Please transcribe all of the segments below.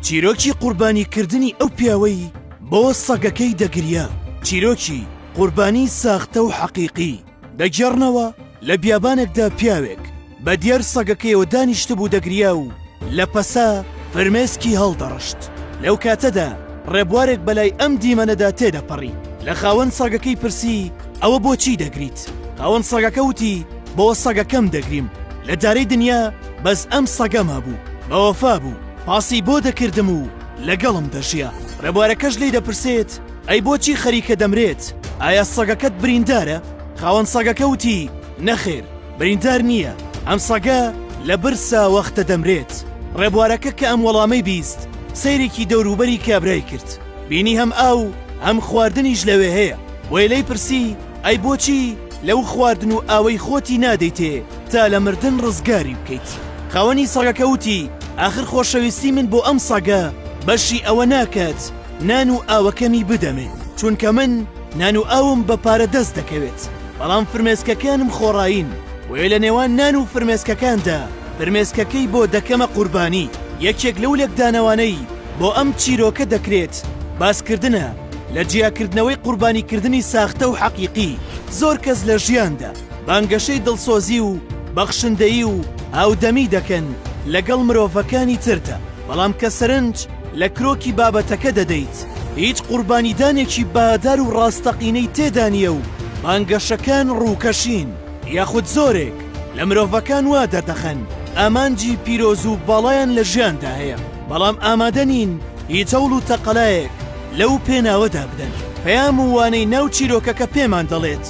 چیرۆکی قوربانی کردنی ئەو پیاوەی بۆ سەگەکەی دەگریا. چیرۆکی قوربانی ساختە و حەقیقی دەگێڕنەوە، لە بیابانێکدا پیاوێک بە دیار سەگەکەیەوە دانیشتبوو دەگریا و لە پەسا فرمێسکی هەڵدەڕشت. لەو کاتەدا ڕێبوارێک بەلای ئەم دیمەنەدا تێدەپەڕی، لە خاوەن سەگەکەی پرسی ئەوە بۆچی دەگریت؟ خاوەن سەگەکە وتی بۆ سەگەکەم دەگریم، لە دارەی دنیا بەس ئەم سەگەم هەبوو، بەوەفا بوو، پاسی بۆ دەکردم و لەگەڵم دەژیا. ڕێبوارەکەش لێی دەپرسێت ئەی بۆچی خەریکە دەمرێت، ئایا سەگەکەت بریندارە؟ خاوەن سەگەکە وتی نەخێر بریندار نییە، ئەم سەگە لە برسا وەختە دەمرێت. ڕێبوارەکە کە ئەم وەڵامەی 20 سەیرێکی دەوروبەری کابرای کرد، بینی هەم ئاو هەم خواردنیش لەوێ هەیە، بۆیە لێی پرسی ئەی بۆچی لەو خواردن و ئاوەی خۆتی نادەیتێ تا لە مردن ڕزگاری بکەیت؟ خاوەنی سەگەکە وتی ئاخر خۆشەویستی من بۆ ئەم سەگە بەشی ئەوە ناکات نان و ئاوەکەمی بدەمێ، چونکە من نان و ئاوم بە پارە دەست دەکەوێت، بەڵام فرمێسکەکانم خۆڕایین، بۆیە لە نێوان نان و فرمێسکەکاندا فرمێسکەکەی بۆ دەکەمە قوربانی. یەکێک لەو لێکدانەوانەی بۆ ئەم چیرۆکە دەکرێت باسکردنە لە جیاکردنەوەی قوربانیکردنی ساختە و حەقیقی، زۆر کەس لە ژیاندا بانگەشەی دڵسۆزی و بەخشندەیی و هاودەمی دەکەن لەگەڵ مرۆڤەکانی تردا، بەڵام کە سەرنج لە کرۆکی بابەتەکە دەدەیت هیچ قوربانیدانێکی بەهادار و ڕاستەقینەی تێدا نییە و بانگەشەکان ڕووکەشین، یاخود زۆرێک لە مرۆڤەکان وا دەردەخەن ئامانجی پیرۆز و باڵایان لە ژیاندا هەیە، بەڵام ئامادە نین هیچ هەوڵ و تەقەلایەک لەو پێناوەدا بدەن. پەیام و وانەی ناو چیرۆکەکە پێمان دەڵێت،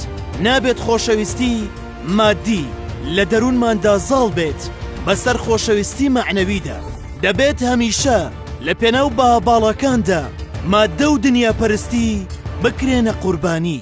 نابێت خۆشەویستی مادی لە دەروونماندا زاڵ بێت بەسەر خۆشەویستی مەعنەویدا، دەبێت هەمیشە لە پێناو بەها باڵاکاندا ماددە و دنیاپەرستی بکرێنە قوربانی.